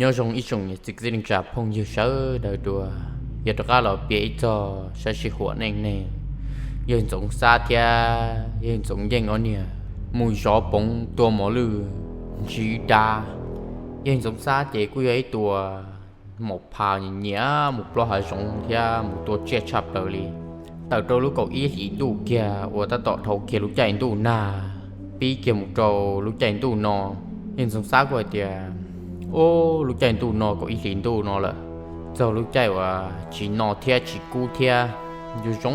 Nyob zoo ib tsoom niam txiv kwv tij neej tsa phooj ywg sawv daws dua, yog rov qab los piav ib txog sab sij huam neej neeg, yawg Ntxoov Xab thiab yawg Ntxoov Yeej ob niag mus zov poov tua mos lwj ntsib dab. Yawg Ntxoov Xab ces kuj yog ib tug maum pha nyiam mus plob hav zoov thiab mus tua tsiaj tshaj plaws li. Tawm rau lub kaum ib hlis ntuj kiag uas tab tom dhau kiag lub caij ntuj nag, pib kiag mus rau lub caij ntuj no, yawg Ntxoov Xab kuj hais tias, Ub, lub caij ntuj no kaum ib hlis ntuj no lawm, txog lub caij uas tsis no thiab tsis kub thiab, yuav zoo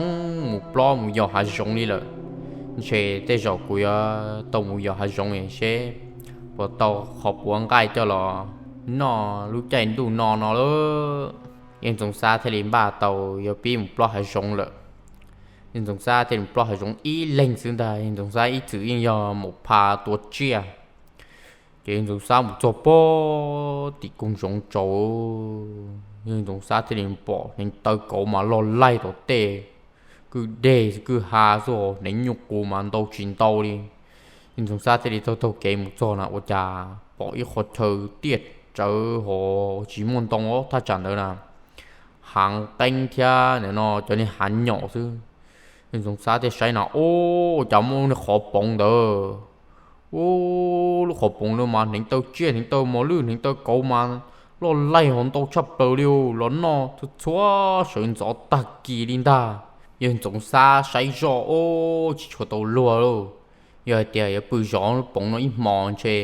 mus plob mus yos hav zoov li lawm. Ntshe tej zaum kuv yuav tau mus yos hav zoov seb puas tau qhov puav nqaij coj los noj lub caij ntuj no no lawm. Yawg Ntxoov Xab thiaj li npaj tau yuav pib mus plob hav zoov lawm. Yawg Ntxoov Xab thiaj li mus plob hav zoov ib leeg xwb ntag, yawg Ntxoov Xab ib txwm yeej yog maum pha tua tsiaj. Ces yawg Ntxoov Xab mus txog pog tim koog zoov tsaus, yawg Ntxoov Xab thiaj li pom hneev taw kauv mas loj laij tom tej, kwj deg kwj ha xwb, hneev nyuj qus mas ntau tsis ntau li. Yawg Ntxoov Xab thiaj li taug taug kev mus txog na ua cas pom ib qho chaw tiaj tsawv hos tsis muaj ntoo thaj tsam ntawd na, hav qeeb thiab nim no cov niag hav nyom xwb. Yawg Ntxoov Xab thiaj saib na, Ub, ua cas muaj lub niag qhov poov ntawd? Ub, lub qhov poov ntawd mas hneev taw tsiaj, hneev taw mos lwj, hneev taw kauv mas loj laij hos ntau tshaj plaws li, los noj txhua txhua sawv ntxov tag kis li ntag. Yawg Ntxoov Xab saib zoj, Ub, tsis tshua tau luag lauj. Yog hais tias yuav pw zov lub poov no ib hmo ntshe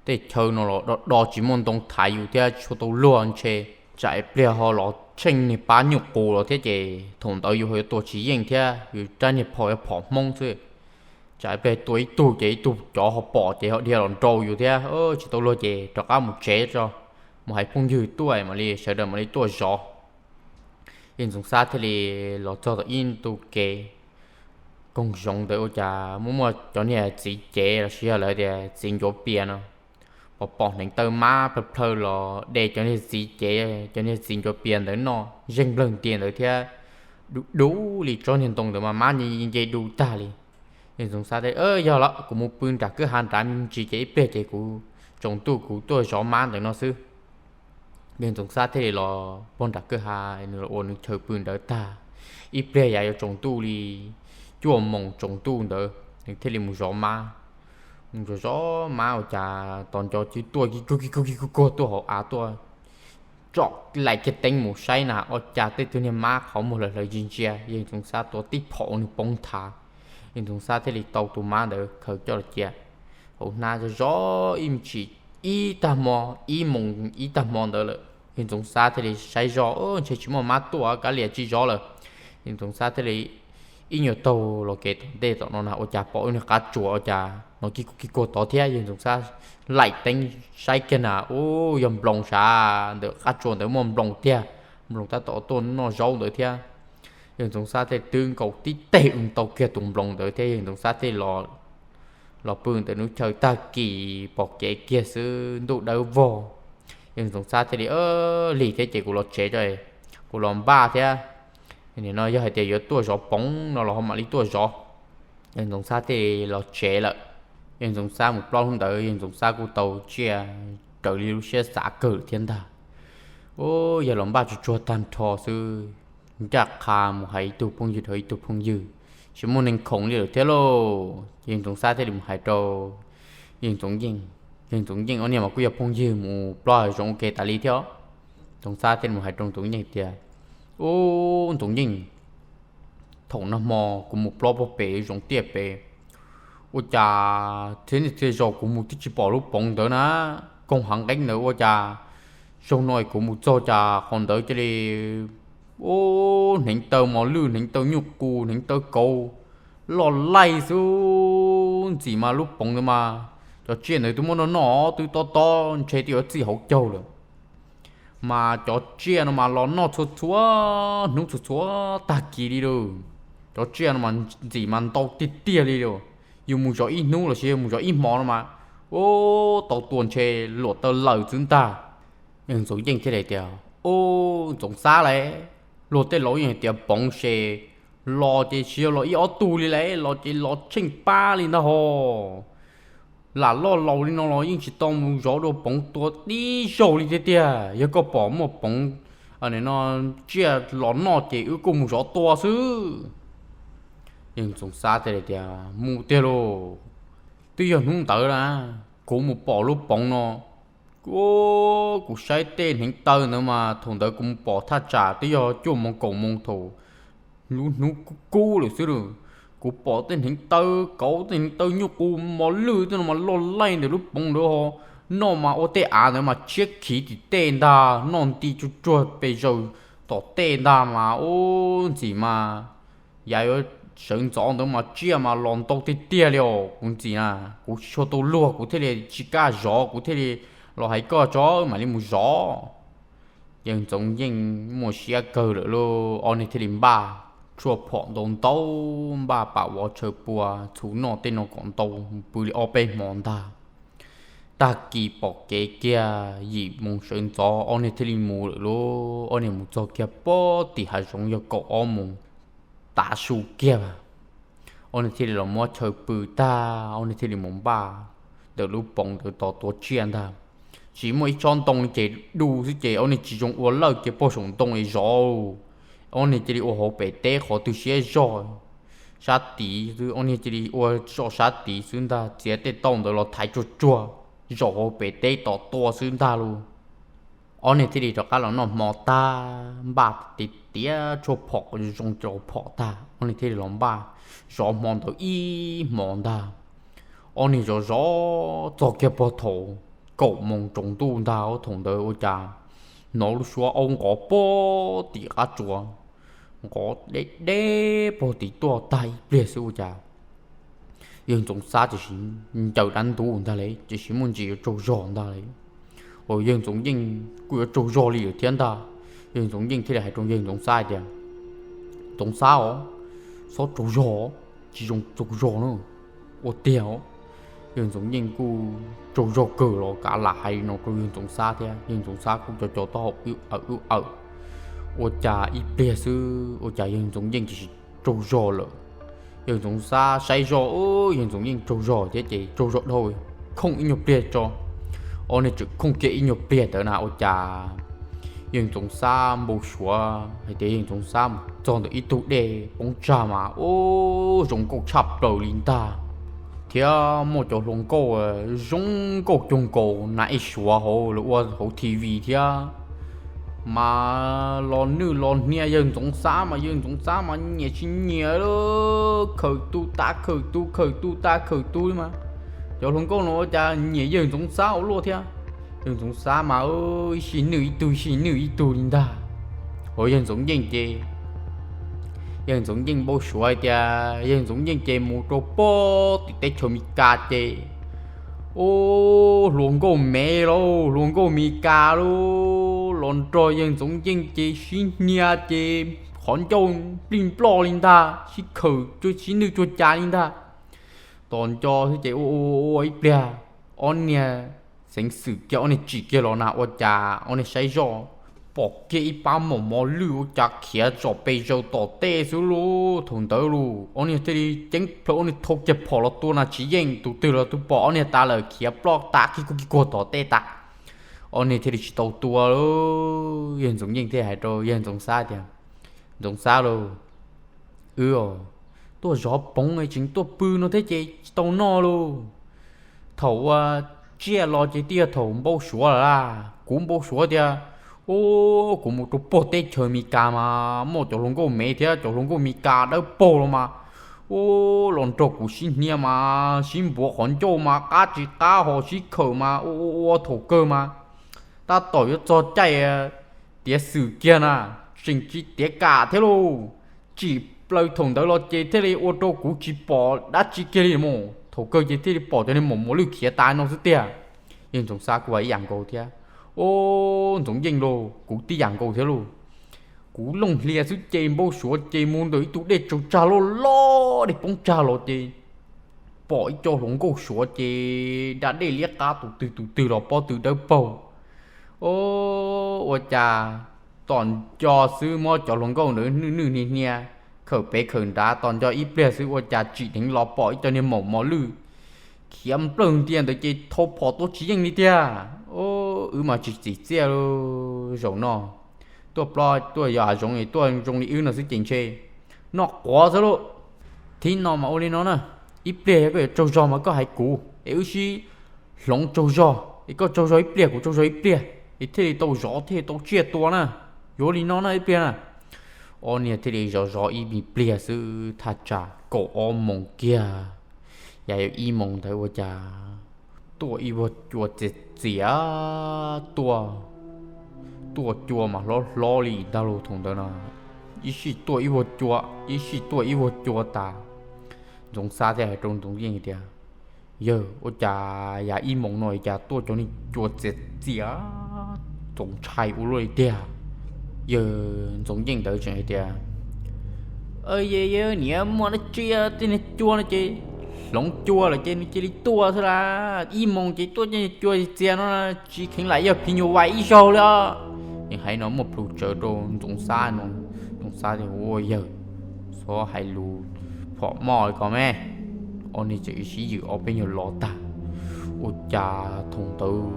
tej chaw no los do do tsis muaj ntoo thaiv yus thiab tsis tshua tau luag ntshe tsam ib pliag ho los tsheej niag pab nyuj qus los thiab ces thaum ntawd yus ho yuav tua tsis yeej thiab yus rab niag phom yuav phom hmoob xwb. Tsam ib pliag tua ib tug ces ib tug cov ho pom ces ho dhia los nrau yus thiab, tsis tau luag ces rov qab mus tsev tso, mus hais phooj ywg tuaj mam li sawv daws mam li tuaj zov. Yawg Ntxoov Xab thiaj li los txog tom ib ntu kev koog zoov ntawd ua cas muaj muaj cov niag txiv cev los sis yog lawv tias txiv ncuav pias no, pom pom hneev taw mab plhaw plhaw los de cov niag txiv cev, cov niag txiv ncuav pias ntawd noj zeeg nplawg ntias ntawd thiab, du du li tsob niag ntoo ntawd mas mab nce nce du tag li. Yawg Ntxoov Xab tias, Yog lawm, kuv mus pw nram kwj ha nrad me ntsis ces ib pliag ces kuv tsaus ntuj kuv tuaj zov mab ntawm no xwb. Yawg Ntxoov Xab thiaj li los pog nram kwj ha, nws los ua nws chaw pw ntawd tag. Ib pliag yav yuav tsaus ntuj li cuaj moos tsaus ntuj ntawd nws thiaj li mus zov mab. Mus zov zov mab ua cas tos nco cwb tuaj kig kuag kig kuag kig kuag kuag tuaj hauv av tuaj, tsom laim kiag teeb mus saib na ua cas tej tug niag mab qhov muag hlawv hlawv ntsia ntsia. Yawg Ntxoov Xab tua tib phom ua nws poob nthav. Yawg Ntxoov Xab thiaj li tau tus mab ntawd khaws coj los cia hauv hnab zov zov ib me ntsis, ib tag hmo, ib moos ib tag hmo ntawd lawm. Yawg Ntxoov Xab thiaj li saib zoj, Ntshe tsis muaj mab tuaj, kav liam tsis zov lawm. Yawg Ntxoov Xab thiaj li ib nyuag taug los kev tom ntej tom no na ua cas pom ib niag qab tsuas ua cas hnov kig kuag kig kuag tod thiab. Yawg Ntxoov Xab laim teeb saib kiag na, ub, yog nploos sav, ntawm qab tsuas ntawd muaj nploos tiag, nploos tab tom tuaj noj zaub ntawd thiab. Yawg Ntxoov Xab thiaj twb nkaus tib teg ua ntau kiag tus nploos ntawd thiab yawg Ntxoov Xab thiaj los pw ntawm nws chaw tag kis pom kev kiag xwb ntuj dawb vog. Yawg Ntxoov Xab thiaj li, Lig thiab ces kuv los tsev tso, kuv los npaj thiab, nim no yog hais tias yuav tuaj zov poov no los ho mam li tuaj zov. Yawg Ntxoov Xab thiaj li los tsev lawm. Yawg Ntxoov Xab mus plob hnub ntawd yawg Ntxoov Xab kuj tau tsiaj raws li lub siab xav kawg lawm thiab ntag. Ub, yog los npaj tsuag tsuag tag nrho xwb, ncaj qha mus hais ib tug phooj ywg rau ib tug phooj ywg, tsis muaj neeg khoom li lawm thiab lauj. Yawg Ntxoov Xab thiaj li mus hais rau yawg Ntxoov Yeej. Yawg Ntxoov Yeej ob niag mas kuj yog phooj ywg mus plob hav zoov ua ke tas li thiab. Ntxoov Xab thiaj li mus hais rau Ntxoov Yeej tias, Ub, Ntxoov Yeej, thaum nag hmo kuv mus plob pog pem zoov tiaj pem, ua cas txhia niaj txhia zaus kuv mus twb tsis pom lub poov ntawd na, koog hav nqeeb ntawd ua cas zaug no kuv mus txog cas qhov ntawd cia li, ub, hneev taw mos lwj, hneev taw nyuj qus, hneev taw kauv, loj laij xwb. Ntxim mas lub poov ntawd mas cov tsiaj ntawd twb muab noj noj twb tob tob ntshe twb yuav txij hauv caug lawm. Mas cov tsiaj no mas los noj txhua txhua hnub txhua txhua tag kis li lauj. Cov tsiaj no mas ntxim mas ntau tiag tiag li lauj. Yus mus zov ib hnub los sis yus mus zov ib hmo no mas, ub, tau tua ntshe luam taw lawm xwb ntag. Yawg Ntxoov Yeej thiaj li tias, Ub, Ntxoov Xab lauj, luag tej laus yeej hais tias poov ces los ces tsis yog los ib ob tug li lauj, los ces los tsheej pab li ntag hos. lam loj laus li no los yeej tsis tau mus zov dua poov tua tib zaug li tiag tiag. Yog koj pom muaj poov no tsiaj los noj ces wb kuj mus zov tua xwb. Yawg Ntxoov Xab thiaj li tias, mus tiag lauj, twb yog hnub ntawd na, kuv mus pom lub poov no, kuv saib tej hneev taw ntawd mas thaum ntawd kuv mus pom thaj tsam twb yog cuaj moos kaum moos thaum lub hnub kub kub lawm xwb lauj. Kuv pom tej hneev taw kauv, tej hneev taw nyuj qus mos lwj tej no mas loj laij ntawm lub poov ntawd ho, noj mas ua tej av ntawd mas tshiab khiv tim tej ntag, noj nti tsuag tsuag pes zaws tom tej ntag mas ub ntxim mas yav yuav sawv ntxov ntawd mas tsiaj mas los ntau tiag tiag li os kuv ntxim na. Kuv tsis tshua tau luag kuv thiaj li tsis kam zov, kuv thiaj li los hais koj tso mam li mus zov. Yawg Ntxoov Yeej muaj siab kawg lawm lauj, ob niag thiaj li npaj tshuaj phom ntau ntau, npaj pam vov tshaw pua txhuv noj tej no kom ntau, pw li ob peb hmo ntag. Tag kis pom kev kiag yim moos sawv ntxov ob niag thiaj li mus lawm lauj. Ob niag mus txog kiag pob tim hav zoov yog kaum ob moos tav su kiag. Ob niag thiaj li los muab chaw pw tag, ob niag thiaj li mus npaj ntawm lub poov ntawd tos tua tsiaj ntag. Tsis muaj ib tsob ntoo li ces du xwb ces ob niag tsis zoo ua lawj kiag pog saum ntoo es zov. Ob niag cia li ua hauv pem teb qhov twg siab zog sab tid xwb, ob niag cia li ua zoj sab tid xwb ntag, txiav tej tauj ntawd los thaiv tsuag tsuag zaum hauv pem teb tos tua xwb ntag lauj. Ob niag thiaj li rov qab los noj hmo tag, npaj tiav tiav tshuaj phom zoo rau phom tag, ob niag thiaj li los npaj zov hmo ntawd ib hmo ntag. Ob niag zov zov txog kiag pog thaum kaum moos tsaus ntuj ntag, thaum ntawd ua cas hnov lub suab aub nqov pog tim qab tsuas, nqov deb deb pog tim tuaj tag ib pliag xwb ua cas yawg Ntxoov Xab tiam sis ncaws dab ntub ntag li, tiam sis muaj ntsis yuav tsaug zog ntag li. Uas yawg Ntxoov Yeej kuj yuav tsaug zog li lawm thiab ntag. Yawg Ntxoov Yeej thiaj li hais rau yawg Ntxoov Xab tias, Ntxoov Xab os, txhob tsaug zog, tsis zoo tsaug zog na, ua tiag os. Yawg Ntxoov Yeej kuj tsaug zog kawg los kav lam hais li no rau yawg Ntxoov Xab thiab, yawg Ntxoov Xab kuj co co taub hau wb awm wb awm. Ua cas ib pliag xwb ua cas yawg Ntxoov Yeej tiam sis tsaug zog lawm. Yawg Ntxoov Xab saib zoj, yawg Ntxoov Yeej tsaug zog thiab ces tsaug zog dhau, khooj ib nyuag pliag tso. Ob niag tseem khooj kiag ib nyuag pliag ntawd na ua cas yawg Ntxoov Xab npau suav hais tias yawg Ntxoov Xab mus txog ntawm ib tug dej poob tsag mas ub zoo nkauj tshaj plaws li ntag, thiab muaj cov hluas nkauj zoo nkauj cuag nkaus nas ej suav hauv lawv ua hauv T V thiab. Mas los nwj los hnia yawg Ntxoov Xab mas yawg Ntxoov Xab mas nyiam tsis nyiam, khawm tu tas khawm tu khawm tu tas khawm tu li mas. Cov hluas nkauj no ua cas nyiam yawg Ntxoov Xab ua luaj thiab. Yawg Ntxoov Xab mas ib sij nwj ib tug ib sij nwj ib tug li ntag. Hos yawg Ntxoov Yeej ces yawg Ntxoov Yeej npau suav hais tias yawg Ntxoov Yeej ces mus rau pog tim teb chaws Amelikas ces ub hluas nkauj Mev lauj, hluas nkauj Amelikas lauj los nrog yawg Ntxoov Yeej ces sib hnia ces qhov ncauj nplij nploj li ntag, sib khawm sib nwj cuag cas li ntag. Tos nco xwb ces ua ua ua ib pliag, ob niag xeev xwm kiag ob niag tsim kiag los na ua cas ob niag saib zoj pom kiag ib pab maum mos lwj ua cas khiav tsom pes zaws tom tej xwb lauj. Thaum ntawd lauj ob niag thiaj li ceeb plhaw ob niag thau kiag phom los tua na tsis yeej, tus twg los tus pom ob niag tas lawm khiav ploj tas kig kuj kig kuag tom tej tas. Ob niag thiaj li tsis tau tua lauj. Yawg Ntxoov Yeej thiaj hais rau yawg Ntxoov Xab tias, Ntxoov Xab lauj, wb os tuaj zov poov tseem tuaj pw no thiab ces tsis tau noj lauj. Thaum ua tsiaj los ces twb yog thaum npau suav lawm lauj, kuv npau suav tias ub kuv mus rau pog teb chaws Amelikas mas muaj cov hluas nkauj Mev thiab cov hluas nkauj Amelikas dawb paug los mas ub los nrog kuv sib hnia mas sib npuav qhov ncauj mas qab tsis qab ho sib khawm mas ua ua ua thaum kawg mas tab tom yuav txog caij tiav xwm kiag na, tseem tsis tiav kam thiab lauj. Tsim plaws thaum ntawd los ces thiaj li ua rau kuv tsis pom dab tsi kiag li mus, thaum kawg ces thiaj li pom cov niag maum mos lwj khiav tas no xwb tiag. Yawg Ntxoov Xab kuj ua ib yam nkaus thiab. Ub Ntxoov Yeej lauj, kuv tib yam nkaus thiab lauj. Kuv looj hlias xwb ces npau suav ces mus ntawm ib tug dej tsaus tsag loj loj dej poob tsag los ces pom ib co hluas nkauj suav ces da dej liab qab tus twg tus twg los pob tw dawb paug. Ub ua cas tom nco xwb muab cov hluas nkauj ntawd nwj nwj hnia hnia, khawm pem khawm nrad, tom nco ib pliag xwb ua cas tsim dheev los pom ib co niag maum mos lwj khiav nplawg ntia ntawd ces thau phom tuaj tsis yeej li tiag. Wb mas tsis txim txiaj zaum no, tuaj plob tuaj yos hav zoov tuaj zoo li wb no xwb ces ntshe noj quav xwb lauj. Thib no mas ua li no na, ib pliag yog koj yuav tsaug zog mas koj hais kuv es wb sib hloov tsaug zog, es koj tsaug zog ib pliag kuv tsaug zog ib pliag, es thiaj li tau zov thiaj li tau tsiaj tua na. Yuav li no na ib pliag na. Ob niag thiaj li zov zov ib me pliag xwb thaj tsam kaum ob moos kiag, yav yuav ib moos ntawd ua cas tuaj ib vuag cua txias txias tuaj, tuaj cua mas hlob hlob li ntag lauj thaum ntawd no. Ib sij tuaj ib vuag cua, ib sij tuaj ib vuag cua tas, Ntxoov Xab thiaj hais rau Ntxoov Yeej tias, yawg, ua cas yav ib moos no cas tuaj cov niag cua txias txias txaus ntshai ua luaj li tiag? Yawg Ntxoov Yeej ntawd tseem hais tias, yawg, niam, muaj dab tsi tej niag cua no ces hloov cua lawm ces nws cia li tuaj xwb las. Ib moos ces tuaj cov niag cua txias txias no tsis kheev lam yog phim nyuj vais ib zaug li os. Nws hais no muaj plhus tsawv rau Ntxoov Xab no. Ntxoov Xab tias, ua yawg, txhob hais lus phom moj li ko me. Ob niag txawm sib ywm ob peb nyuag lo tag, ua cas thaum ntawd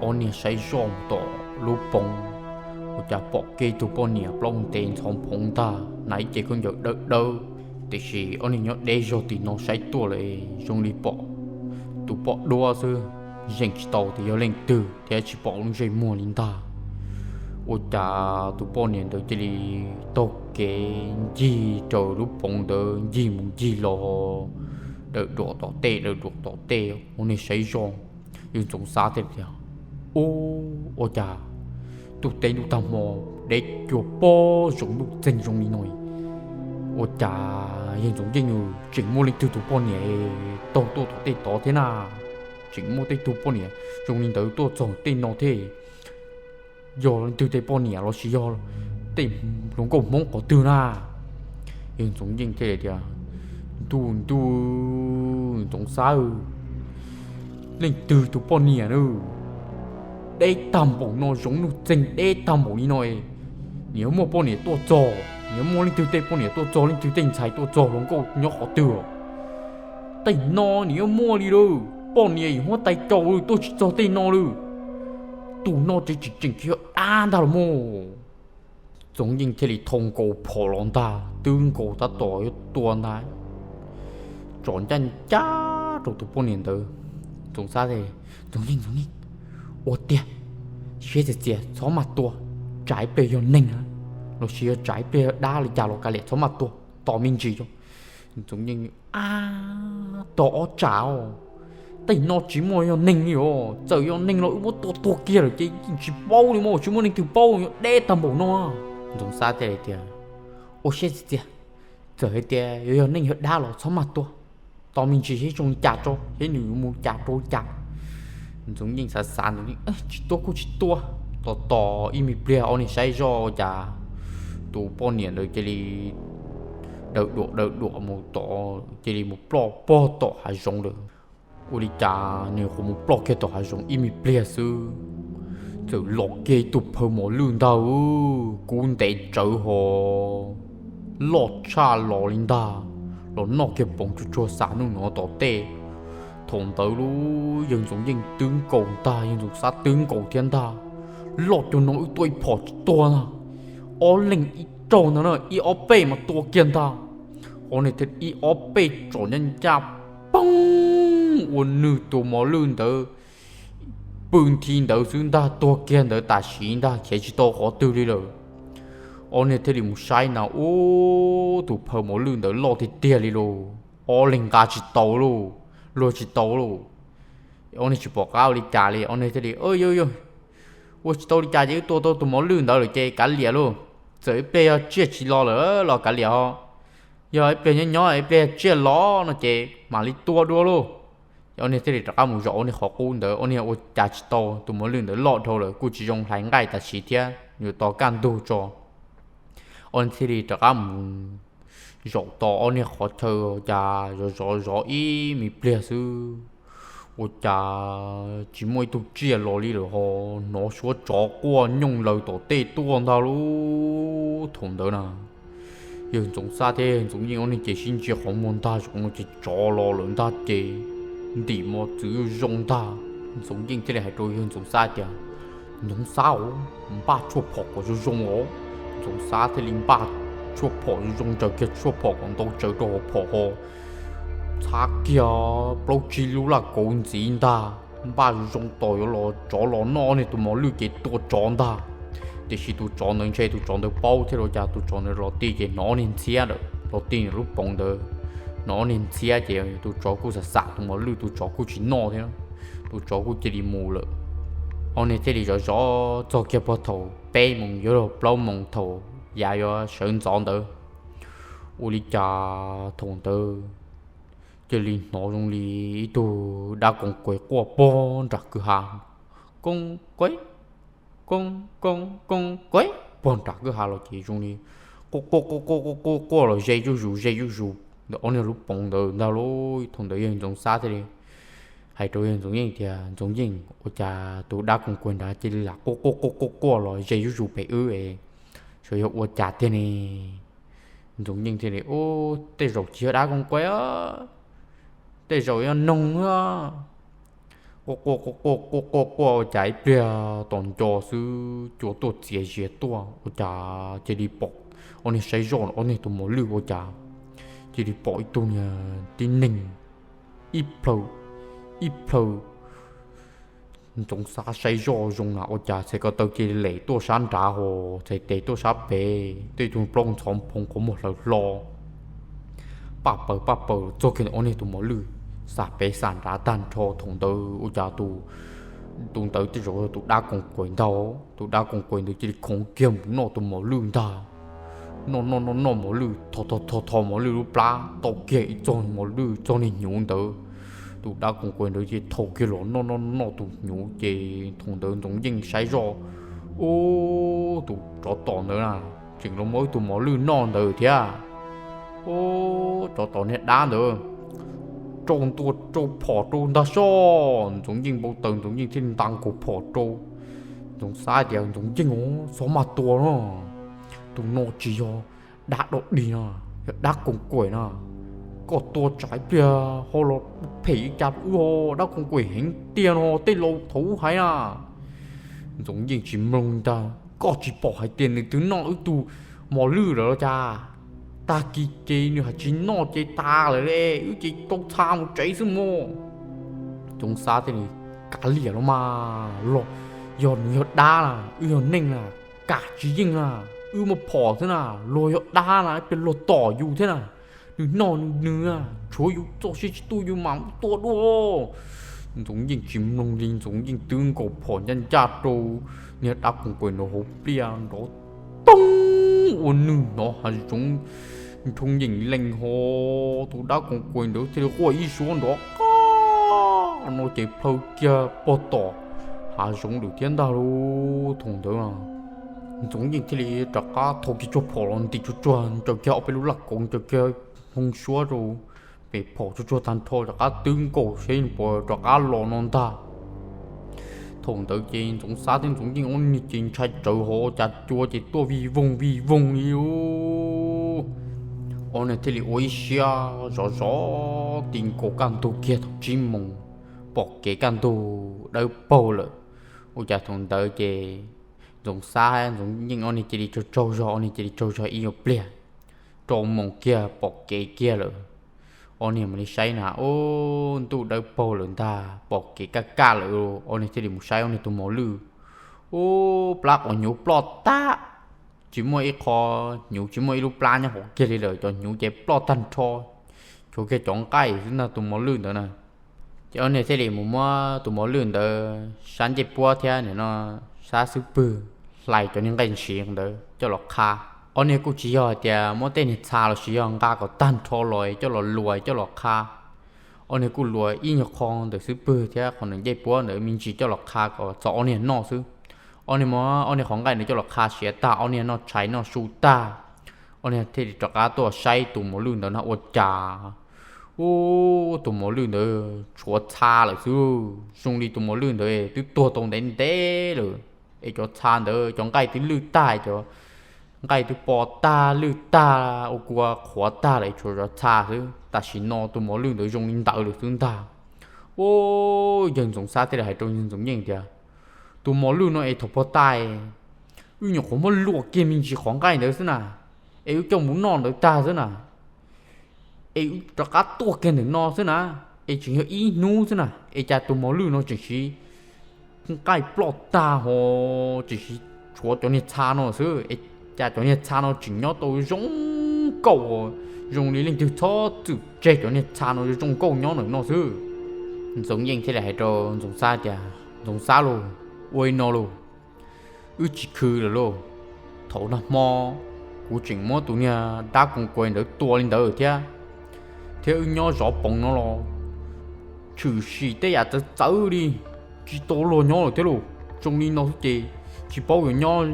ob niag saib zoj mus tom lub poov, ua cas pom kiag ib tug poj niam plaub ntev ntxhov phoov ntag, hnav ib ce khaub ncaws dawb dawb, tiam sis ob niag nyob deb zog tim no saib tuaj lawm zoo li pom tus poj duab xwb, zeem tsis tau tias yog leej twg thiab tsis pom lub ntsej muag li ntag. Ua cas tus poj niam ntawd cia li taug kev ncig raws lub poov ntawd ncig mus ncig los, dawm duam tom tej dawm duam tom tej, ua niag saib zoj. Yawg Ntxoov Xab thiaj tias, u, ua cas ntuj teb ntuj tag hmo deb cuag pob zoov ntuj txeeg zoo li no, ua cas yawg Ntxoov Yeej tseem muaj leej twg tus poj niam taug tuaj tom tej tod thiab na? Tseem muaj tej tug poj niam zoo li ntawd tuaj txog tej no thiab, yog leej twg tej poj niam los sis yog tej hluas nkauj Hmoob qhov twg na? Yawg Ntxoov Yeej thiaj tias, ntuj ntuj, Ntxoov Xab, leej twg tus poj niam na? Deb tag npaum no, zoov ntuj txeeg deb tag npaum li no, nws yuav muaj poj niam tuaj txog, nws yuav muaj leej twg tej poj niam tuaj txog, leej twg tej ntxhais tuaj txog, hluas nkauj nyob qhov twg? Tej no nws yuav muaj li lawm, poj niam huab tais caus tuaj tsis txog tej no lawm. Tus no tseem tseem tseem yog dab ntag los mas. Ntxoov Yeej thiaj li thau nkaus phom los ntag, twb nkaus tab tom yuav tua ntag, tsom ncaj ncaj rau tus poj niam ntawd. Ntxoov Xab tias, Ntxoov Yeej, Ntxoov Yeej, ua tiag, siab txias txias txhob maj tua, tsam ib pliag yog neeg los sis yog tsam ib pliag yog dab li cas los kav liam, txhob maj tua, tos me ntsis. Ntxoov Yeej, ab, tos ob tsam os, tej no tsis muaj yog neeg li os, txawm yog neeg los wb muab tua tuag kiag lawm ces yeej tsis paub li mas, tsis muaj leej twg paub, deb tag npaum no. Ntxoov Xab thiaj li tias, ua siab txias txias, txawm hais tias yuav yog neeg yog dab los txhob maj tua, tos me ntsis seb zoo li cas tso, seb nws yuav mus cas rau cas. Ntxoov Yeej xav xav ntawd, tsis tua kuj tsis tua. Tos tos ib me pliag ob niag saib zoj ua cas tus poj niam ntawd cia li daws duam daws duam mus tom, cia li mus ploj pog tom hav zoov lawm. Ua li cas nws qhuav mus ploj kiag tom hav zoov ib me pliag xwb, txawm los kiag ib tug phaw mos lwj ntag, kub ntev tsawv hos loj tshaj los li ntag, los noj kiag poov tsuag tsuag xav nuj nuav tom tej. Thaum ntawd lub yawg Ntxoov Yeej twb nkaus ntag, yawg Ntxoov Xab twb nkaus thiab ntag, loj cuag no wb tua ib phom tsis tuag ntag, ob leeg ib raug ntag na, ib ob peb mas tua kiag ntag. Ob niag thiaj ib ob peb tsom ncaj ncaj poog ua nws tus mos lwj ntawd pw nthi ntawd xwb ntag, tuag kiag ntawd tam sim ntag, khiav tsis tau qhov twg li lawm. Ob niag thiaj li mus saib na, ub, tus phaw mos lwj ntawd loj tiag tiag li lauj, ob leeg nqa tsis tau lauj, luag tsis tau lauj. Ob niag tsis pom qab ua li cas li, ob niag thiaj li, yawg, ua tsis tau li cas ces wb tua tau tus mos lwj ntawd lawm ces kav liam lauj, txawm ib pliag yog tsiaj tsis los lawm los kav liam ho, yog ib pliag nyob nyob ib pliag tsiaj los no ces mam li tua dua lauj. Ob niag thiaj li rov qab mus zaum ob niag qhov qub ntawd, ob niag ua cas tsis tau, tus mos lwj ntawd loj dhau lawm kuj tsis zoo hlais nqaij tam sim thiab, yuav tos kaj ntug tso. Ob niag thiaj li rov qab mus zaum tos ob niag qhov chaw, cas zov zov zov ib me pliag xwb, ua cas tsis muaj ib tug tsiaj los li lawm ho, hnov suab tsov quaj nyooj laws tom tej tuaj ntag lauj. Thaum ntawd na, yawg Ntxoov Xab thiab yawg Ntxoov Yeej ob niag ces sib ntsia qhov muag ntag, zoo no ces tsov los lawm ntag ces ntim mos txwv zoo ntag. Ntxoov Yeej thiaj li hais rau yawg Ntxoov Xab tias, Ntxoov Xab os, npaj tshuaj phom kom zoo zoo os. Ntxoov Xab thiaj li npaj tshuaj phom zoo zoo, ntsaws kiag tshuaj phom kom ntau tsaws rau hauv phom ho txhab kiag plaub tsib lub laj kauv ntxiv ntag. Npaj zoo zoo tos yuav los tsov los noj niag tus mos lwj ces tua tsov ntag. Tiam sis tus tsov ntawd ntshe tus tsov ntawd paub thiab los cas tus tsov ntawd los ti ces hnov niag ntxhiab lawm, los ti nws lub poov ntawd, hnov niag ntxhiab ces tus tsov kuj xam xam tus mos lwj, tus tsov kuj tsis noj thiab, tus tsov kuj cia li mus lawm. Ob niag thiaj li zov zov txog kiag puag thaum peb moos yuav luag plaub moos thaum yav yuav sawv ntxov ntawd, ua li cas thaum ntawd cia li hnov zoo li ib tug dab koom kuem quaj pog nram kwj ha, koob kueb, koob koob koob kueb pog nram kwj ha los ces zoo li quaj quaj quaj quaj quaj quaj los ze zuj zus ze zuj zus ntawm ob niag lub poov ntawd ntag lauj. Thaum ntawd yawg Ntxoov Xab thiaj li hais rau yawg Ntxoov Yeej tias, Ntxoov Yeej, ua cas tus dab koom kuem nrad cia li lam quaj quaj quaj quaj quaj los ze zuj zus pem wb es, xyov yog ua cas tiag ne? Ntxoov Yeej thiaj li, Ub, tej zaum tsis yog dab koom kuem, tej zaum yog noog. Quaj quaj quaj quaj quaj quaj ua cas ib pliag tom nco xwb cua tuaj txias zias tuaj ua cas cia li pom ob niag saib zoj ob niag tus mos lwj ua cas cia li pom ib tug niag tib neeg ib plhaw ib plhaw. Ntxoov Xab saib zoj zoo na ua cas txhais ko taw cia li lem tuaj sab nrad ho txhais tes tuaj sab pem, tej tug plaub ntxhov nphoo qhov muag hlaws hlo paj paws paj paws txog kiag ntawm ob niag tus mos lwj, xam pem xam nrad tag nrho. Thaum ntawd ua cas tus ntawd tej zaum yog tus dab koom kuem ntag, tus dab koom kuem ntawd cia li khoov kiag mus noj tus mos lwj ntag. Noj noj noj noj mos lwj, tho tho tho tho mos lwj lub plab, tau kiag ib txog mos lwj txog niag hnyuv ntawd. Tus dab koom kuem ntawd ces thau kiag los noj noj noj tus hnyuv ces thaum ntawd Ntxoov Yeej saib zoj, ub, tus tsov tom ntawd na tseem los muab ib tug mos lwj noj ntawd thiab. Ub, tsov tom niag dab ntawd rau ntua rau phom rau ntag soj. Ntxoov Yeej npau taws, Ntxoov Yeej thiaj li nta nkaus phom rau. Ntxoov Xab tias, Ntxoov Yeej os, txhob maj tua no, tus no tsis yog dab dog dig no, yog dab koom kuem na. Koj tua tsam ib pliag ho los phem cas wb ho, dab koom kuem heev tiag no tej laus thaum ub hais na. Ntxoov Yeej tsis mloog ntag, koj tsis pom hais tias nws twb noj wb tug mos lwj lawm los cas? Tag kis ces nws hais tsis noj ces tas lawm le, wb ces tau txha mus tsev xwb mog. Ntxoov Xab thiaj li, Kav liam los mas, los yog nws yog dab na, wb yog neeg na, kam tsis yeej na, wb muaj phom xwb na, luag yog dab na ib pliag luag tom yus thiab na, nws noj nws nws na, tshuav yus txoj sia tsis tu yus mam tua dua. Ntxoov Yeej tsis mloog li, Ntxoov Yeej twb nkaus phom ncaj ncaj rau niag dab koom kuem nrov hauv pliaj nrov toob ua nws hnov hav zoov nroo yeem lees ho. Tus dab koom kuem ntawd thiaj li quaj ib suab nrov qab no ces plhaw kiag pog tom hav zoov lawm thiab ntag lauj. Thaum ntawd Ntxoov Yeej thiaj li rov qab thau kiag tsuag phom los ntim tsuag tsuag, ncaws kiag ob peb lub laj kauv, ncaws kiag hoo suab rau pem phom tsuag tsuag tag nrho, rov qab twb nkaus seb puas rov qab los no ntag. Thaum ntawd ces Ntxoov Xab thiab Ntxoov Yeej ob niag ces ntshai tsawv hov cas cua ces tuaj vij voog vij voog li. Ob niag thiaj li ua ib siab zov zov ti nkaus kaj ntug kiag thaum tsib moos, pom kev kaj ntug dawb paug lawm. Ua cas thaum ntawd ces Ntxoov Xab, Ntxoov Yeej ob niag cia li tsaug tsaug zog, ob niag cia li tsaug zog ib nyuag pliag, rau moos kiag pom kev kiag lawm. Ob niag mam li saib na, ub, ntuj dawb paug lawm ntag, pom kev kaj kaj lawm. Ob niag thiaj li mus saib ob niag tus mos lwj, ub, plab quav hnyuv ploj tag, tsis muaj ib qho hnyuv, tsis muaj ib lub plab nyob hauv kiag li lawm, cov hnyuv ces ploj tag nrho, tshuav kiag cov nqaij xwb ntag tus mos lwj ntawd na. Ces ob niag thiaj li mus muab tus mos lwj ntawd sab ncej puab thiab nim no sab xub pwg hlais cov niag nqaij ntshiv ntawd coj los qha. Ob niag kuj tsis yog hais tias muab tej niag txha los sis yog nqa kom tag nrho los coj los luas coj los qha. Ob niag kuj luas ib nyuag qho ntawm xub pwg thiab qhov ntawm ncej puab ntawd me ntsis coj los qha kom txog ob niag noj xwb. Ob niag muab ob niag qhov nqaij ntawd coj los qha siav tag, ob niag noj tshais noj su tag, ob niag thiaj li rov qab tuaj saib tus mos lwj ntawd na ua cas, ub, tus mos lwj ntawd tshuav txha lawm xwb. Zoo li tus mos lwj ntawd twb tuag tau ntev ntev lawm, es cov txha ntawd cov nqaij twb lwj tag, cov nqaij twb po tag lwj tag ua kua qhuav tag lawm, tshuav cov txha xwb. Tam sim no tus mos lwj ntawd zoo li ntawd lawm xwb ntag. Ua, yawg Ntxoov Xab thiaj li hais rau Ntxoov Yeej tias, tus mos lwj no es thaum pog tas wb nyuam qhuav muab luam kiag me ntsis qhov nqaij ntawd xwb na, es wb coj mus noj ntawd tag xwb na, es wb rov qab tuaj kiag ntawm no xwb na, es tseem yog ib hnub xwb na, es cas tus mos lwj no tseem siv nqaij ploj tag ho, tseem siv tshuav cov niag txha no xwb, es cas cov niag txha no tseem nyob tau zoo nkauj, zoo li leej twg txhob txwm tseg cov niag txha no zoo nkauj nyob ntawm no xwb. Ntxoov Yeej thiaj li hais rau Ntxoov Xab tias, Ntxoov Xab lauj, ua li no lauj, wb tsis khwv lawm lauj. Thaum nag hmo kuv tseem muab tus niag dab koos kuav ntawd tua li ntawd thiab, thiab wb nyob zov poov no los tshwm sim tej yam txawv txawv li, tsis tau luag nyob lawm thiab lauj. Zoo li no xwb ces tsis paub yuav nyob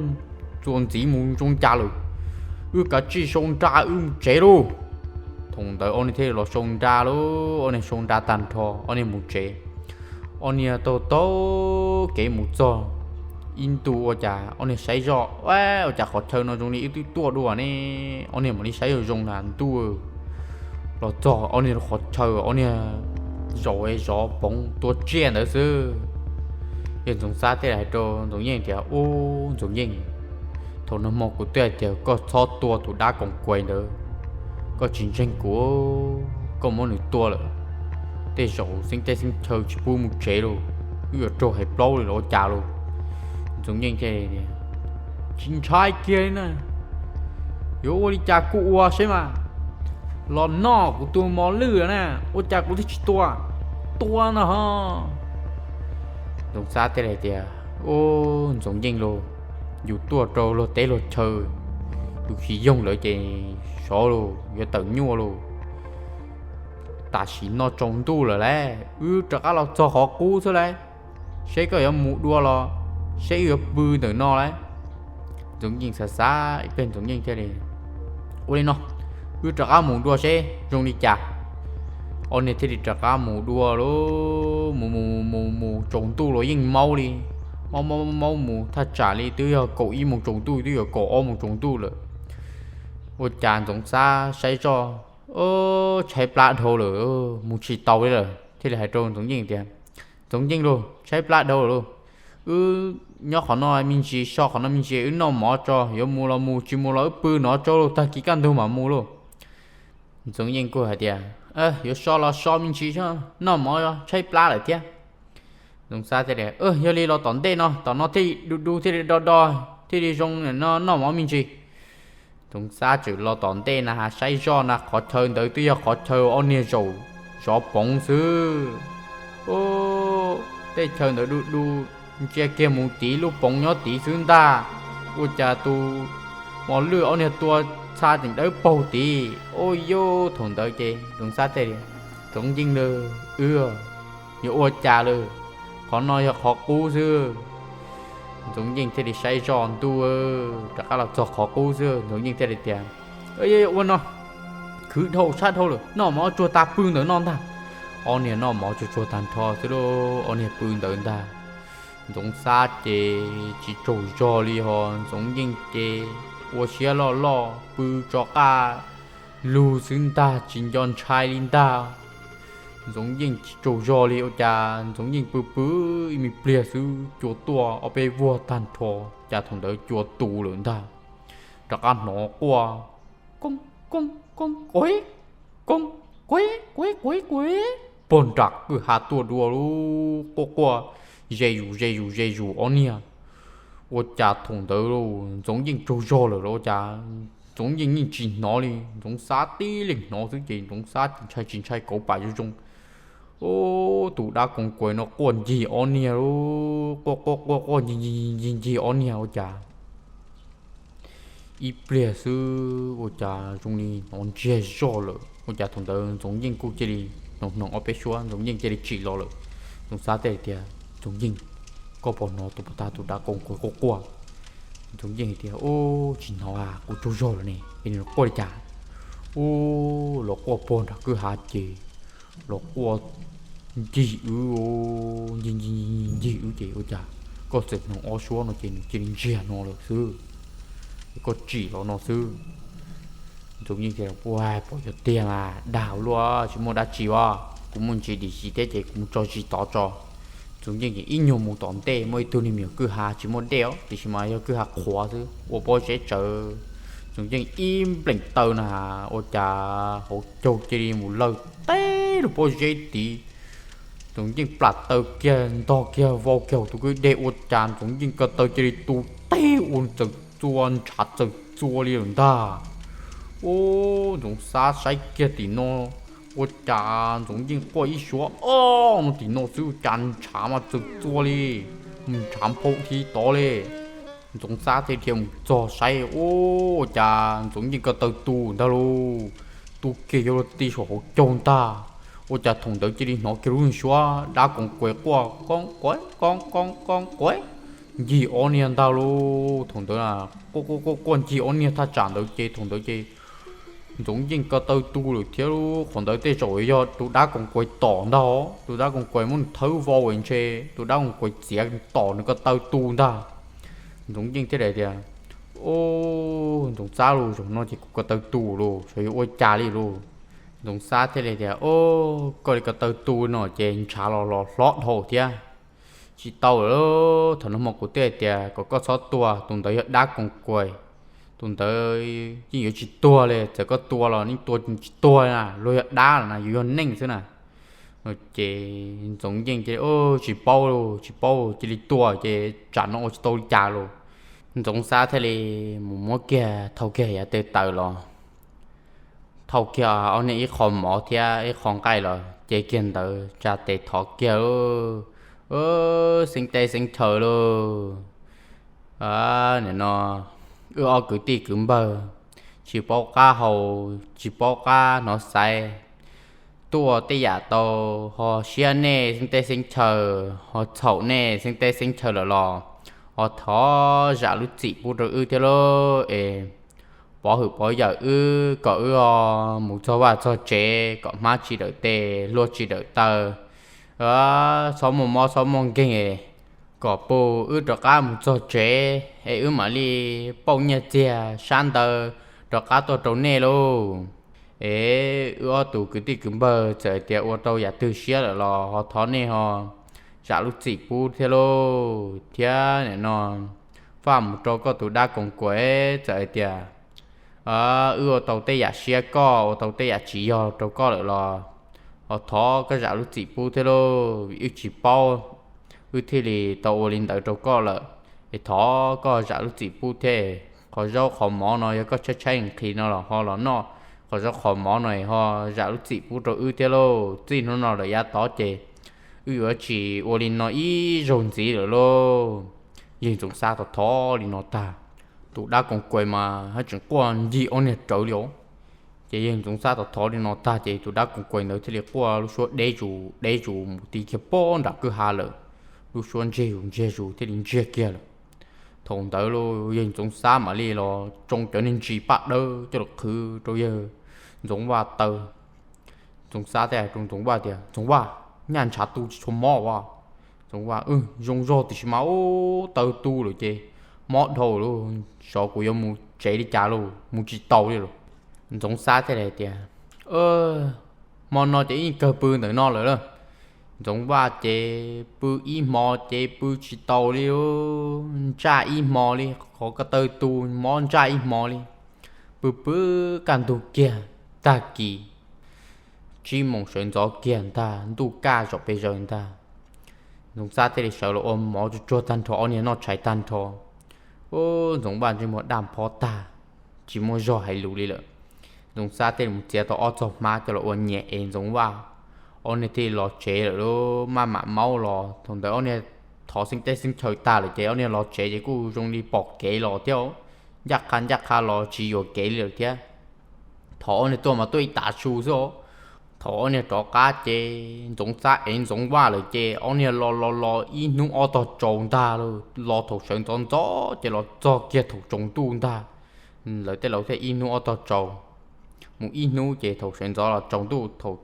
txuas ntxiv mus zoo cas lawm. Wb kav tsij sau nra wb mus tsev lauj. Thaum ntawd ob niag thiaj li los sau nra lauj, ob niag sau nra tag nrho ob niag mus tsev. Ob niag taug taug kev mus txog ib ntu ua cas ob niag saib zoj, ua cas qhov chaw no zoo li wb twb tuaj dua ne. Ob niag mam li saib zoo zoo na ntuj, los txog ob niag qhov chaw ob niag zaum zov poov tua tsiaj ntawd xwb. Yawg Ntxoov Xab thiaj li hais rau Ntxoov Yeej tias, Ub Ntxoov Yeej, thaum nag hmo kuv twb hais tias koj txhob tua tus dab koos kuav ntawd, koj tsis ntseeg kuv, koj muab nws tua lawm, tej zaum xeeb teb xeeb chaw tsis pub mus tsev lauj, wb yuav raug hais plaub li los ua cas lauj. Ntxoov Yeej thiaj li tias, Tsis ntshai kiag li na, yuav ua li cas kuj ua seb mas. Los noj kuv tus mos lwj lawm na, ua cas kuv thiaj tsis tua? Tua no ho. Ntxoov Xab thiaj li tias, Ub Ntxoov Yeej lauj, yus tuaj rau luag teb luag chaw, yus tsis yoog lawm ces sov lauj, yuav tawm nyuaj lauj. Tam sim no tsaus ntuj lawm lauj, wb rov qab los txog qhov qub xwb lauj, seb koj yuav mus dua los seb wb yuav pw ntawm no lauj. Ntxoov Yeej xav xav ib pliag Ntxoov Yeej thiaj li, Ua li no, wb rov qab mus dua seb zoo li cas. Ob niag thiaj li rov qab mus dua lauj, mus mus mus mus tsaus ntuj los yeej maub li, maub maub maub mus thaj tsam li twb yog kaum ib moos tsaus ntuj twb yog kaum ob moos tsaus ntuj lawm. Ua cas Ntxoov Xab saib zoj, tshaib plab dhau lawm, mus tsis tau li lawm thiaj li hais rau Ntxoov Yeej tias, Ntxoov Yeej lauj, tshaib plab dhau lawm lauj, wb nyob qhov no me ntsis, so qhov no me ntsis wb noj mov tso, yuav mus los mus, tsis mus los wb pw no tso lauj, tag kis kaj ntug mam mus lauj. Ntxoov Yeej kuj hais tias, Yuav so los so me ntsis, noj mov tshaib plab lawm thiab. Ntxoov Xab thiaj li, Yog li los tom ntej no, tom no thiaj du du thiaj li do do, thiaj li zoo, noj mov me ntsis. Ntxoov Xab txawm los tom ntej na, saib zoj na, qhov chaw ntawd twb yog qhov chaw ob niag zaum zov poov xwb. Tej chaw ntawd du du, ntsia kiag mus tid lub poov nyob tid xwb ntag. Ua cas tus mos lwj ob niag tua txha tseem dawb paug tid. Ua yog thaum ntawd ces Ntxoov Xab thiaj li, Ntxoov Yeej lauj, wb yuav ua cas lawm? Qhov no yog qhov qub xwb. Ntxoov Yeej thiaj li saib zoj ntuj, rov qab los txog qhov qub xwb, Ntxoov Yeej thiaj li tias, Ua no, khwv dhau sab dhau lawm, noj mov tsuag tas pw ntawm no ntag. Ob niag noj mov tsuag tsuag tag nrho xwb lauj, ob niag pw ntawd ntag. Ntxoov Xab ces tsis tsaug zog li ho, Ntxoov Yeej ces ua siab loj loj pw tso qaj lug xwb ntag, tsis nco ntshai li ntag. Ntxoov Yeej tsis tsaug zog li, ua cas Ntxoov Yeej pw pw ib me pliag xwb cua tuaj ob peb vuag tag nrho, cas thaum ntawd cua tu lawm ntag. Rov qab hnov quaj, koob koob koob, quav, koob, quav quav quav quav, pog nram kwj ha tuaj dua lauj, quaj quaj ze zus ze zus ze zus ob niag. Ua cas thaum ntawd lauj, Ntxoov Yeej tsaug zog lawm los ua cas Ntxoov Yeej yeej tsis hnov li, Ntxoov Xab tib leeg hnov xwb ces Ntxoov Xab tsis ntshai tsis ntshai kauv pam zoo zoo. Ub, tus dab koos kuav no quaj ncig ob niag lauj, quaj quaj quaj quaj ncig ncig ncig ncig ob niag ua cas ib pliag xwb ua cas zoo li hnov ntsiag zoj lawm, ua cas thaum ntawd Ntxoov Yeej kuj cia li hnoos hnoos ob peb suab, Ntxoov Yeej cia li tsim los lawm. Ntxoov Xab thiaj tias, Ntxoov Yeej, koj puas hnov tus puag ta tus dab koos kuav quaj quaj? Ntxoov Yeej tias, Ub, tsis hnov a, kuv tsaug zog lawm ne, es nws los quaj li cas? Ub, los quaj puag nram kwj ha ces los quaj ncig wb, ncig ncig ncig wb ces ua cas koj txawm hnoos ob suab no ces nws cia li ntsiag no lawm xwb, es koj tsim los no xwb. Ntxoov Yeej tias, Ua, pom yog tiag mas, dag ua luaj, tsis muaj dab tsi as. kuv mus ntsis dim si thiab ces kuv mus tso zis tod tso. Ntxoov Yeej ib nyuag mus tom ntej muaj ib tug niag me nyuam kwj ha tsis muaj dej os, tiam sis mas yog kwj ha qhuav xwb ua pob zeb tsawv. Ntxoov Yeej ib npleem taw na, ua cas hauv caug cia li mus lawm teb lub pob zeb tid. Ntxoov Yeej plam taw kiag ntog kiag vau kiag hauv tus kwj deg ua cas Ntxoov Yeej ko taw cia li tu teb ua txawm txua ntshav txawm txua li lawm ntag. Ub, Ntxoov Xab saib kiag tim no, ua cas Ntxoov Yeej quaj ib suab ob no tim no xwb ua cas ntshav mas txawm txua li, ntshav nphau thi tod li. Ntxoov Xab thiaj dhia mus txog saib, ua cas Ntxoov Yeej ko taw tu ntag lauj, tu kiag yuav luag ti saum hauv caug ntag. Ua cas thaum ntawd cia li hnov kiag lub suab dab koos kuais quaj koob quav koob koob koob quav ncig ob niag ntag lauj. Thaum ntawd quaj quaj quaj quaj ncig ob niag thaj tsam ntawd ces thaum ntawd ces Ntxoov Yeej ko taw tu lawm thiab lauj. Qhov ntawd tej zaum yog tus dab koos kuais tom ntag, tus dab koos kuais muab nws thawb vau ntshe tus dab koos kuais txiav tom nws ko taw tu ntag. Ntxoov Yeej thiaj li tias, Ub, Ntxoov Xab lauj, zaum no ces kuv ko taw tu lauj, xyov yuav ua cas li lauj. Ntxoov Xab thiaj li tias, Ub, koj li ko taw tu no ces ntshav los los hlob dhau thiab. Tsis tau lawm, thaum no mas kuv thiaj tias kom koj txhob tua, tus ntawd yog dab koos kuais, tus ntawd yeej yuav tsis tuag li, txawm koj tua los yeej tua tsis tuag na, luag yog dab lawm na, yus yog neeg xwb na. Ces Ntxoov Yeej cia li, Tsis paub lauj, tsis paub, cia li tua ces tsam no ua tsis tau li cas lauj. Ntxoov Xab thiaj li mus muab kiag thau kiag yav tw taws los, thau kiag ob niag ib qho mov thiab ib qho nqaij los ces kiag ntawd tsa tes thov kiag, Xeeb teb xeeb chaw lauj, nim no wb ob kwv tij kwv npawg tsis paub qab hau, tsis paub qab hnov xaiv, tuaj tej yam tau ho siab nej xeeb teb xeeb chaw, ho txhaum nej xeeb teb xeeb chaw lawm los ho thov zam lub txim pub rau wb thiab lauj. Es pov hwm pov yawm wb kom wb ho mus txog vaj txog tsev kom hmab tsis dawm tes hlua tsis dawm taw, txhob muaj mob txhob muaj nkeeg, kom puag wb rov qab mus txog tsev es wb mam li pauj nyiaj txiag sab ntawd rov qab tuaj rau nej lauj. Es wb ob tug kwv tij kwv npawg txawm hais tias ua rau yam twg siab lawm los ho thov nej ho zam lub txim pub thiab lauj. Thiab nim no faj mus rau koj tus dab koos kuais, txawm hais tias wb ua tau tej yam siab koj, ua tau tej yam tsis yog rau koj lawm los ho thov koj zam lub txim pub thiab lauj, vim wb tsis paub, wb thiaj li tau ua li ntawd rau koj lawm. Es thov koj zam lub txim pub thiab, qhov zaub qhov mov no yog koj tshaib tshaib nqhis no los ho los noj qhov zaub qhov mov no ho zam lub txim pub rau wb thiab lauj. Txij hnub no lawm yav tod ces wb yuav tsis ua li no ib zaug ntxiv lawm lauj. Yawg Ntxoov Xab thov thov li no tag, tus dab koos kuais mas haj tseem quaj ncig ob niag rawv li os. Ces yawg Ntxoov Xab thov thov li no tag ces tus dab koos kuais ntawd thiaj li quaj lub suab deb zus deb zus mus ti kiag pob nram kwj ha lawm, lub suab ntsiag zus ntsiag zus thiaj li ntsiag kiag lawm. Thaum ntawd los yawg Ntxoov Xab mam li los tsoo cov niag ntsis paj dawb coj los qhwv rau yawg Ntxoov Vaj taw. Ntxoov Xab thiaj hais rau Ntxoov Vaj tias, Ntxoov Vaj, nyaj ntshav tu tsis tshua mob as? Ntxoov Vaj, Zoo zog tiam sis mas ub taw tu lawm ces mob dhau lawm, xyov kuv yuav mus tsev li cas lauj, mus tsis tau li lauj. Ntxoov Xab thiaj li hais tias, Hmo no ces ib kawg pw ntawm no lawm lauj. Ntxoov Vaj ces pw ib hmo ces pw tsis tau li, ntsaj ib hmo li, qhov ko taw tu mob ntsaj ib hmo li. Pw pw kaj ntug kiag, tag kis tsib moos sawv ntxov kiag ntag, ntuj kaj zom pes zaws ntag. Ntxoov Xab thiaj li sawv los ua mov tsuag tsuag tag nrho, ob niag noj tshais tag nrho. Ub, Ntxoov Vaj ntsej muag daj nphob tag, tsis muaj zog hais lus li lawm. Ntxoov Xab thiaj li mus txiav tau ob txog hmab coj los ua nyias es Ntxoov Vaj. Ob niag thiaj li los tsev lawm lauj, maj mam maub los. Thaum ntawd ob niag thov xeeb teb xeeb chaw tag lawm ces ob niag los tsev ces kuj zoo li pom kev los thiab, ncaj qha ncaj qha los tsis yuam kev li lawm thiab. Thaum ob niag tuaj mas tuaj ib tav su xwb os. Thaum ob niag rov qab ces Ntxoov Xab ev Ntxoov Vaj lawm ces ob niag los los los ib hnub ob tog tsaus ntag lauj. Los thaum sawv ntxov ntxov ces los txog kiag thaum tsaus ntuj ntag. Lawv tej laus thiaj ib hnub ob tog tsaus, mus ib hnub ces thaum sawv ntxov los tsaus ntuj, thaum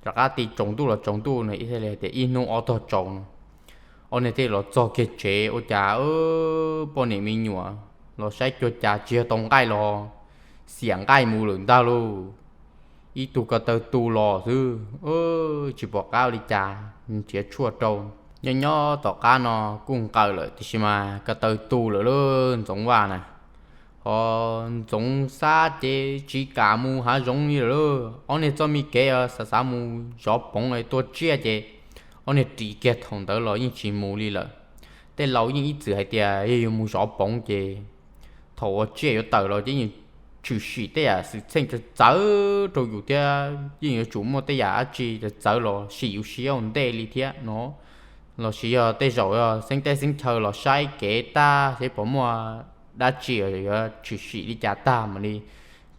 rov qab ti tsaus ntuj los tsaus ntuj no thiaj li hais tias ib hnub ob tog tsaus no. Ob niag thiaj los txog kiag tsev ua cas poj niam me nyuam los saib cuag cas tsis yog tau nqaij los xiam nqaij mus lawm ntag lauj. ib tug ko taw tu los xwb, tsis pom qab ua li cas, nrhiav tshuaj rau. Nyob nyob tom qab no kuj nqawm lawm tiam sis mas ko taw tu lawm lauj Ntxoov Vaj na. Ho Ntxoov Xab ces tsis kam mus hav zoov li lawm lauj. Ob niag txoj me kev xav xav mus zov poov tua tsiaj ces ob niag ris kiag thaum ntawd los yeej tsis mus li lawm. Tej laus yeej ib txwm hais tias yog yuav mus zov poov ces thaum uas tsiaj yuav tawm los ces yeej tshwm sim tej yam xwm txheej txawv txawv rau yus thiab yeej yuav tsum muaj tej yam dab tsi txawv txawv los sim yus siab ua ntej li thiab no. Los sis yog tej zaum yog xeeb teb xeeb chaw los saib kev tag seb puas muaj dab tsi yuav tshwm sim li cas tag mam li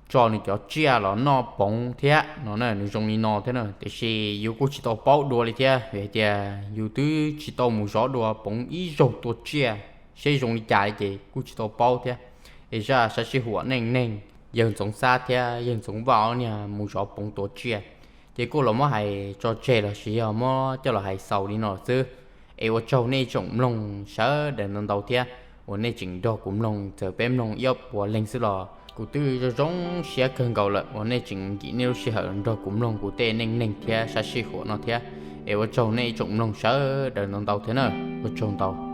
tso nws cov tsiaj los noj poov thiab no na. Nws zoo li no thiab na, tiam sis yus kuj tsis tau paub dua li thiab vim hais tias yus twb tsis tau mus zov dua poov ib zaug tua tsiaj seb zoo li cas li ces kuj tsis tau paub thiab. Es zaj sab sij huam neej neeg yawg Ntxoov Xab thiab yawg Ntxoov Vaj ob niag mus zov poov tua tsiaj ces kuj los muab hais tso tseg los sis yog muab coj los hais xaus li no xwb. Es ua tsaug nej tsoom mloog sawv daws ntau ntau thiab uas nej tseem nrog kuv mloog, txawm peb mloog ib ob puas leeg xwb los kuv twb zoo zoo siab kawg nkaus lawm uas nej tseem nkim nej lub sij hawm nrog kuv mloog kuv tej neej neeg thiab sab sij huam no thiab. Es ua tsaug nej tsoom mloog sawv daws ntau ntau thiab na, ua tsaug ntau.